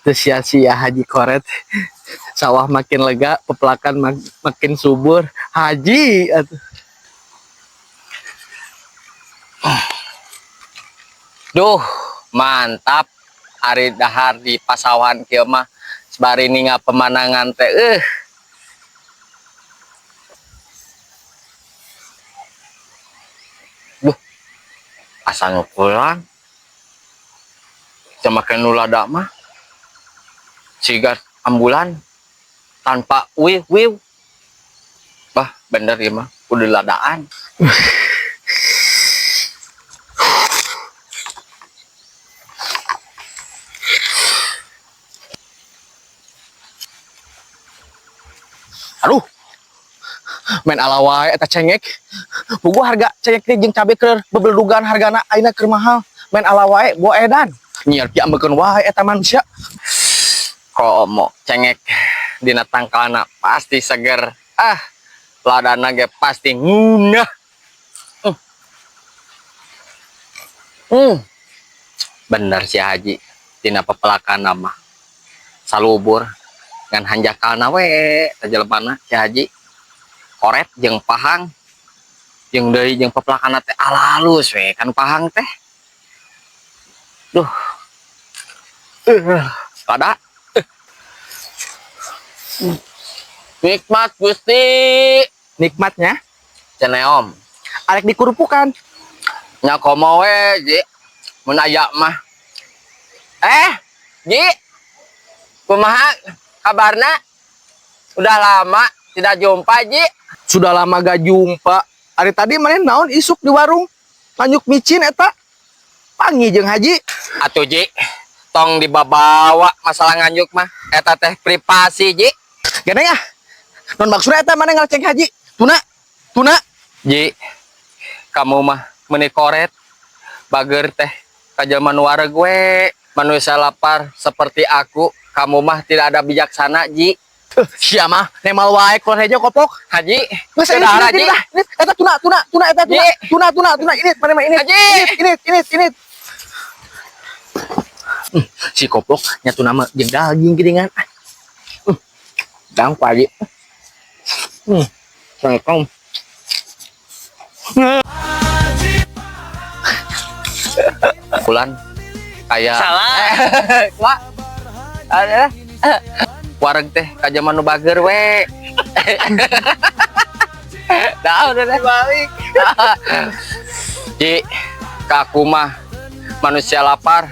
Terus sia-sia Haji Koret. Sawah makin lega, pepelakan makin subur. Haji atuh. Duh, mantap. Ari dahar di pasawahan kieu mah sebari ningal pemandangan teh. Duh. Asa nu kurang. Sama nu lada mah. Siga ambulan tanpa wiu wiu. Bah, bener ya mah, udah ladaan. Aduh. Main ala wae eta cengek. Puguh harga cengek teh jeung cabe keur bebeledugan hargana ayeuna keur mahal. Main ala wae bo edan. Nyiar piambekeun wae eta manusia. Komo cengek dina tangkalna pasti seger. Ah, ladana ge pasti ngunah. Bener si Haji, dina pepelakan mah salubur ngan hanjakalna we eta jelemana si Haji. Koret jeung pahang jeung deui jeung pepelakan teh alalus we kan pahang teh. Duh. Pada nikmat Gusti. Nikmatnya Ceneom. Arek dikurupukan. Nya komo we, Ji. Mun aya mah. Ji. Kumaha kabarna? Udah lama tidak jumpa, Ji. Sudah lama gak jumpa. Ari tadi maneh naon isuk di warung? Lanjut micin eta. Pangi jeung Haji. Atuh, Ji. Tong dibabawa masalah nganjuk mah. Eta teh privasi, Ji. Gandeng ah. Non maksudna eta maneh ngaleceng Haji? Tuna. Tuna. Ji. Kamu mah meuni koret. Bager teh ka jelema nu wareg we. Manusia lapar seperti aku. Kamu mah tidak ada bijaksana, Ji. Sia mah nemal wae kolor hejo kopok. Haji, Geus ini sudah, sini, Haji. sini lah. Ini eta tuna tuna tuna eta tuna. Ji. Tuna tuna tuna ini maneh mah ini. Haji. Ini ini ini. Si koplok nya tuna mah jeung daging geuningan. Ah. Dang ku Haji. Assalamualaikum. Bulan kayak Salah. Wah. Ada. Wareg teh ka jaman nu bager we. Dah udah deh. Balik. Ji, ka aku mah manusia lapar.